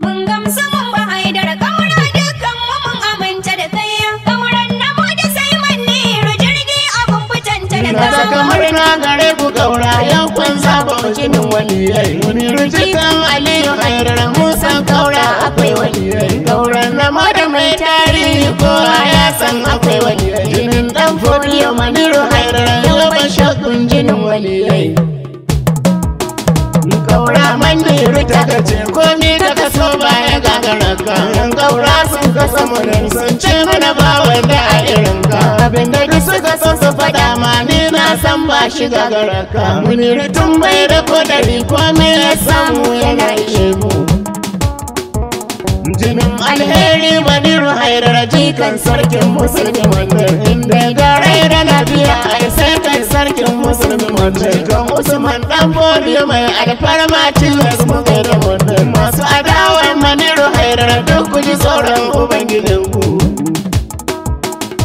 Mun gamsu mun ba Haidar Kaura, dukkan mu mun aminta da kai. Kauran namo da sai Maniru, jirgi abun fitan Na saka talakawa. Murna gare ku Kaura, yau kun saba jinin waliyai. Muniru jikan Aliyu Haidar, Musan Kaura akwai waliyai. Kauran na da mai tarihi, kowa ya san akwai waliyai. Jinin dan Fodiyo Maniru Haidar, yau ban shakkun jinin waliyai. Kaura Maniru ta kace komi da kaso baya gagara ka. Yan Kaura sun kasa munin sun ce mana ba wanda a irin ka. Abinda duk suka so su faɗa ma, ni na san ba shi gagara ka. Muniru tun bai da kodari, komai ya samu yana ishe mu. Jinin alheri Maniru Haidar, jikan sarkin musulmi Manir. Inda ga rai da lafiya, ai sai kai sarkin musulmi Manir. Jikan Usman dan Fodiyo mai alfarma, tilas mu kai da Manir. Masu adawar Maniru Haidar, duk ku ji tsoron ubangijinku.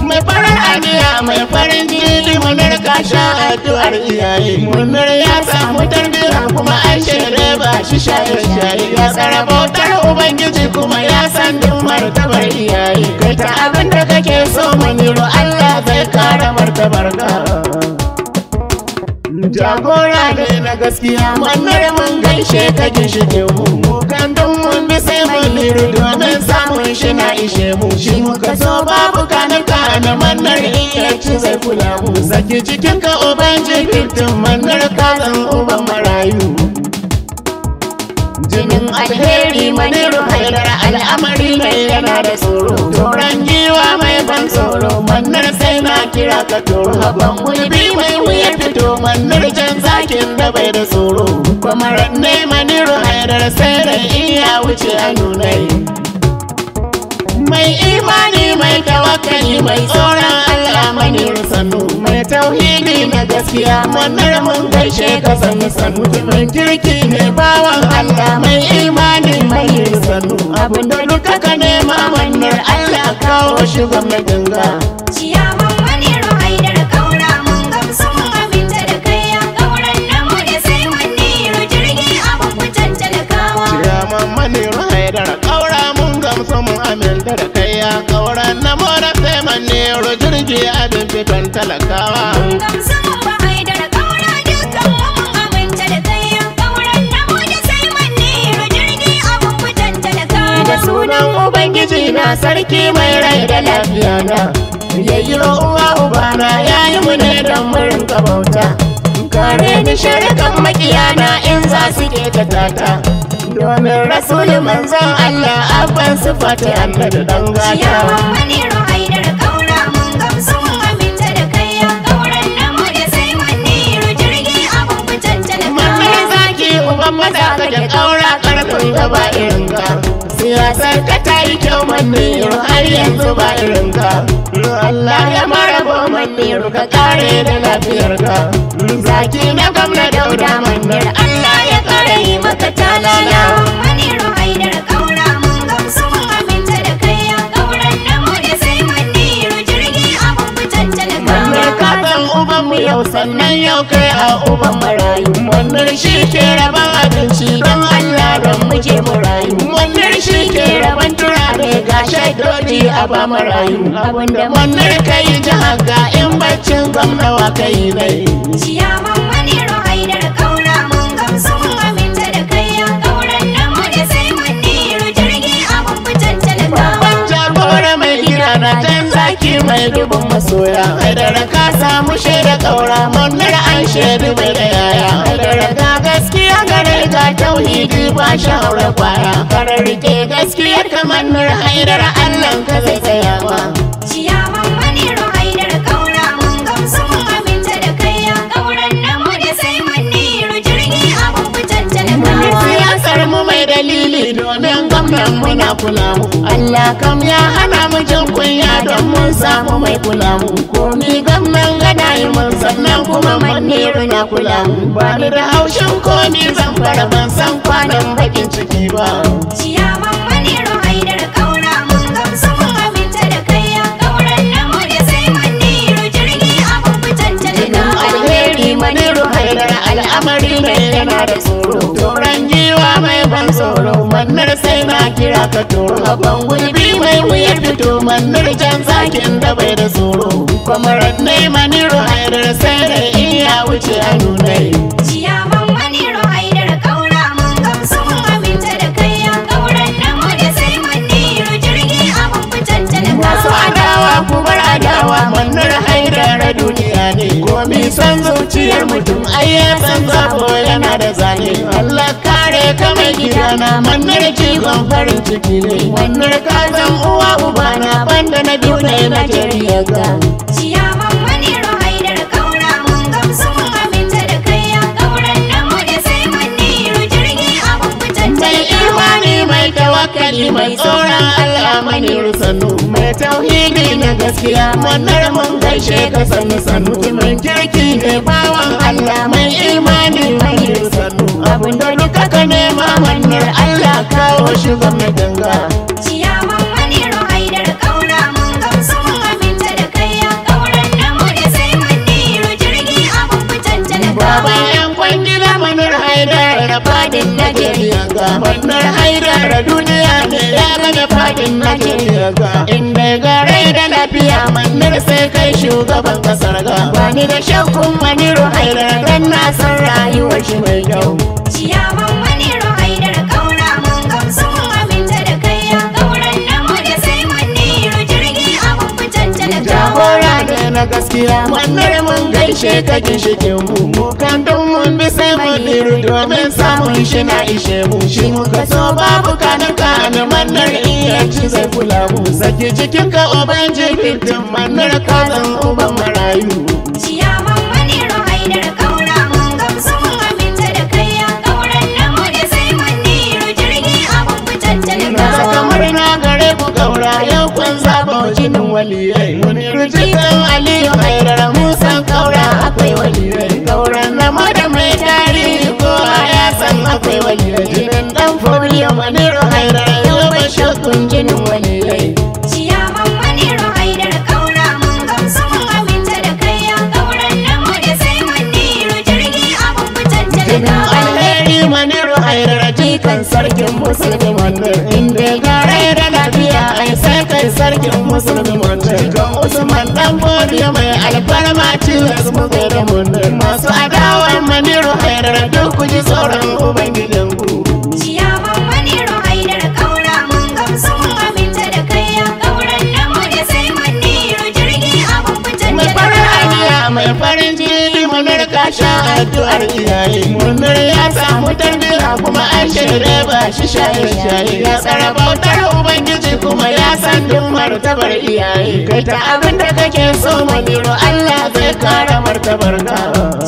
Mai farar aniya, mai farin jini, Munir ka sha addu'ar iyaye. Munir ya samu tarbiyya kuma an shaide ba shi shaye shaye. Ya tsara bautar ubangiji kuma ya san duk martabar iyaye. Kai ta abin da kake so Maniru, Allah zai kara martabar ka. Jagora ne na gaskiya Munir, mun gaishe ka ginshiƙin mu. Mu kan dun mun bi sai Muniru, domin samun shi na ishe mu. Shi muka so babu kanuka na, Mannar iya ci zai kula mu. Saki cikin ka uban jififtin, Mannar ka zan uban marayu. Jinin alheri Maniru Haidar, al'amari ne yana da tsoro. Toron giwa mai ban tsoro, Mannar sai na kira ka toro. Haban gulbi mai wuya fito, Mannar jan zakin da bai da tsoro. Kwamaran ne Maniru Haidar, sai da iya wuce a nunai. Mai imani, mai tawakkali, mai tsoron Allah Maniru sannu. Mai tauhidi na gaskiya Manar, mun gaishe ka sannu sannu. Mutumin kirki ne, bawan Allah mai imani Maniru sannu. Abinda duka ka nema Manar, Allah kawo shi gwamnatin ga. Ciyaman Maniru Haidar Kaura, mun gamsu mun aminta da kai. Kauran namo da sai Maniru, jirgi abun fitan talakawa. Ciyaman Maniru Haidar Kaura, mun gamsu mun aminta da kai ya. Kauran na mora sai Maniru, jirgi abin fitan talakawa. Mun gamsu mun ba Haidar Kaura, dukkan mu mun aminta da kai. Kauran namo da sai Maniru, jirgi abun fitan talakawa. Da sunan Ubangiji na, sarki mai rai da lafiya na. Yayi uwa ubana, yayi mu ne don mu rinka bauta. Kare ni shirkan makiyana in za su ke ta tata. Domin Rasulu manzon Allah, abban sifati annabi dan gata. Ciyaman Maniru Haidar Kaura, mun gamsu mun aminta da kai. Kauran namo da sai Maniru, jirgi abun fitan Mamman talakawa. zaki uban maza kake Kaura, karfin gaba irin ka. Siyasar ka ta yi kyau Maniru, har yanzu ba irin ka. Allah ya maraba Maniru, ka kare da lafiyar ka. Zaki na gwamna Dauda Manir, Allah ya kare yi maka talala. Ciyaman Maniru Haidar Kaura, mun gamsu mun aminta da kai. Kauran namo da sai Maniru, jirgi abun fitan Manir talakawa. ka san uban mu yau, sannan yau kai a uban marayu. Manir shi ke raban abinci don Allah don mu je mu rayu. Manir shi ke raban turare ga shaidodi a ba marayu. Abinda Manir kai jihar ga, in baccin gwamnawa kai nai. Ciyaman Maniru Haidar Kaura, mun gamsu mun aminta da kai. Kauran namo da sai Maniru, jirgi abun fitan talakawa. Babban jagora mai gida na, jan zaki mai dubin masoya. Haidar ka samu shaida Kaura, Manir an shaidu mai da yaya. Haidar ga gaskiya gare ga tauhidi, ba shi haura kwaya. Karar rike gaskiyar kamar Nur Haidar, Allah ka zai tsaya ma. Ciyaman Maniru Haidar Kaura, mun gamsu mun aminta da kai. Kauran namo da sai Maniru, jirgi abun fitan talakawa. Siyasar mu mai dalili, domin gwamnan muna kula mu. Allah kam ya hana mu jin kunya don mun samu mai kula mu. Komi gwamnan gana yi mun, sannan kuma Maniru na kula mu. Ba ni da haushin komi zan fara, ban san kwanan bakin ciki ba. Ciyaman Maniru Haidar Kaura, mun gamsu mun aminta da kai. Kauran namo da sai Maniru, jirgi abun fitan talakawa. Alheri Maniru Haidar, al'amari ne yana da tsoro. Toron giwa mai ban tsoro. Mannar sai na kira ka toro. Abban gulbi mai wuyar fito mannar jan zakin da bai da tsoro. Kwamarar ne Maniru Haidar sai da iya wuce a nunai. Ciyaman Maniru Haidar Kaura mun gamsu mun aminta da kai ya. Kauran namu da sai Maniru jirgi abun fitan Masu talakawa. adawa ku bar adawa Mannar Haidar duniya ne. Komi san zuciyar mutum ai ya san zabo yana da zane. Allah kare ka mai gidana Mannar jigon farin ciki ne. Mannar ka zan uwa ubana banda na biyu na Najeriya ga. Ciyaman Maniru Haidar Kaura mun gamsu mun aminta da kai ya. Kauran namu da sai Maniru jirgi abun fitan Mai talakawa. imani mai tawakkali mai tsoron Allah Maniru sannu. Mai tauhidi na gaskiya Mannar mun gaishe ka sannu sannu. Mutumin kirki ne bawan Allah mai imani Maniru sannu. Abinda duka ka nema Mannar Allah kawo shi gwamnatin ga. Ciyaman Maniru Haidar Kaura mun gamsu mun aminta da kai ya. Kauran namu da sai Maniru jirgi abun fitan talakawa. Baban yan kwangila Mannar Haidar da fadin Najeriya ga. Mannar Haidar duniya ne ya game fadin Najeriya ga. Inda ga rai da lafiya Mannar sai kai shugaban kasar ga. Bani da shakkun Maniru Haidar dan na san rayuwar shi mai kyau. Ciyaman Maniru Haidar Kaura mun gamsu mun aminta da kai ya. Kauran namu da sai Maniru jirgi abun fitan talakawa. Jagora ne na gaskiya Mannar mun gaishe ka ginshikin mu. Mu kan duk mun bi sai Maniru domin samun shi na ishe mu. Shi muka so babu kanin kanin Mannar iya ci zai kula mu. Saki jikinka uban jibitin Mannar ka zan uban marayu. Ciyaman Maniru Haidar Kaura mun gamsu mun aminta da kai ya. Kauran namu da sai Maniru jirgi abun fitan Na talakawa. saka murna gare ku gaura yau kun zaba jinin waliyai. Muniru jikan Aliyu Haidar Musa Kaura akwai waliyai. Kauran na da mai tarihi kowa ya san akwai waliyai. Jinin dan Fodiyo Maniru Haidar yau ba shakkun jinin waliyai. Ciyaman Maniru Haidar Kaura mun gamsu mun aminta da kai ya. Kauran namu da sai Maniru jirgi abun fitan Jinin talakawa. alheri Maniru Haidar jikan sarkin musulmi Manir. Inda gare da lafiya ai sai kai sarkin musulmi Manir. Jikan Usman dan Fodiyo mai alfarma tilas mu gaida Manir. Masu adawa Maniru Haidar duk ku ji tsoron Ubangijinku. Ciyaman Maniru Haidar Kaura mun gamsu mun aminta da kai ya. Kauran namu da sai Maniru jirgi abun fitan Mai farin talakawa. aniya mai farin jini Munir ka sha addu'ar iyaye. Munir ya samu tarbiyya kuma an shirye ba shi shaye shaye. Ya tsara bautar Ubangiji kuma ya san duk martabar iyaye. Kai ta abin da kake so Maniru Allah zai kara martabar ka.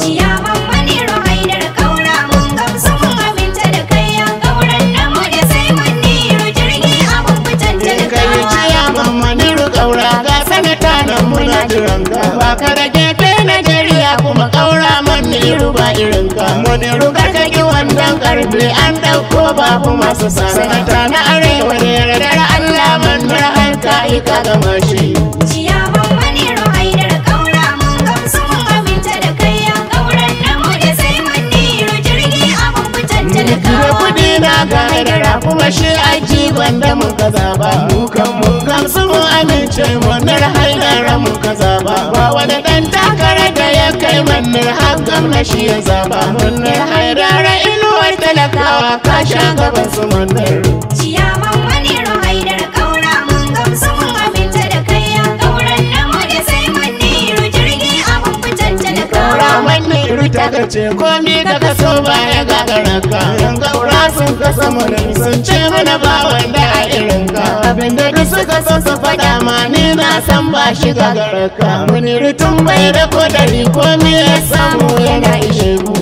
Ciyaman Maniru Haidar Kaura mun gamsu mun aminta da kai ya. Kauran namu da sai Maniru jirgi abun fitan Kai talakawa. ciyaman Maniru Kaura ga sanata nan muna jiran ka. Ba ka rage kai Najeriya kuma Kaura Maniru ba irin ka. Maniru karkaki wannan karfe an ɗauko babu masu sa. Sanata na arewa da yardar Allah Mannar har ka yi ka gama shi. Ciyaman Maniru Haidar Kaura mun gamsu mun aminta da kai ya. Kauran namu da sai Maniru jirgi abun fitan Da talakawa. kudi na ga Haidara kuma shi aji wanda mun ka zaba. Mu kan mun gamsu mun amince Mannar Haidara mun ka zaba. Ba wani dan takarar da ya kai Mannar har gamna shi ya zaba. Mannar Haidara inuwar talakawa ka sha gaban su Mannar. Ciyaman Maniru Haidar Kaura mun gamsu mun aminta da kai ya. Kauran namu da sai Maniru jirgi abun fitan Gaura talakawa. Maniru ta kace komi ka kaso ba ya gagara ka. Yan gaura sun kasa mana sun ce mana ba wanda a irin ka. Abinda duk suka so su faɗa ma ni na san ba shi gagara ka. Muniru tun bai da kodari komi ya samu yana ishe mu.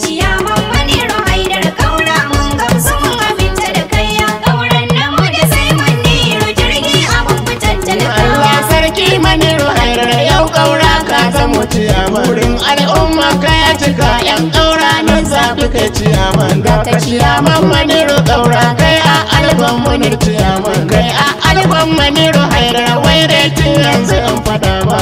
Ciyaman Maniru Haidar Kaura mun gamsu mun aminta da kai ya. Kauran namu da sai Maniru jirgi abun fitan Allah talakawa. sarki Maniru Haidar yau kaura ka zamo ciyaman. Wurin al'umma ka ya cika yan kaura nan zafi kai ciyaman. Ga ka ciyaman Maniru kaura kai a alban Munir ciyaman. Kai a alban Maniru Haidar wai dai tun yanzu in fada ba.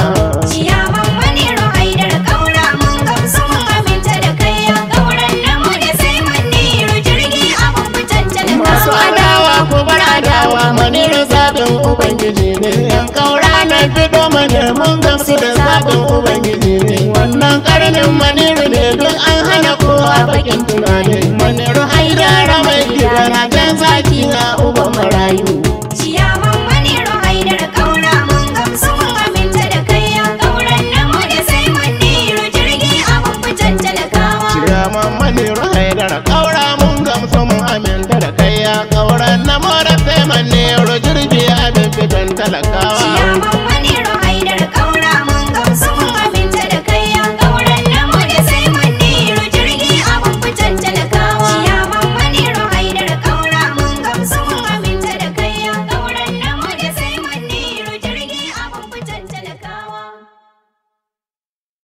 Ciyaman Maniru Haidar Kaura mun gamsu mun aminta da kai ya. Kauran namu da sai Maniru jirgi abun fitan Masu talakawa. adawa Ubangiji ne. Yan kaura na fito mana mun gamsu da zaɓin Ubangiji ne. Wannan karnin Maniru ne duk an hana kowa bakin tunani. Maniru Haidara mai gida na jan zaki na uban marayu. Ciyaman Maniru Haidar Kaura mun gamsu mun aminta da kai ya. Kauran namu da sai Maniru jirgi abun fitan talakawa. Ciyaman Maniru Haidara Kaura mun gamsu mun aminta da kai ya. Kauran namo da sai Maniru jirgi abin fitan talakawa. Ciyaman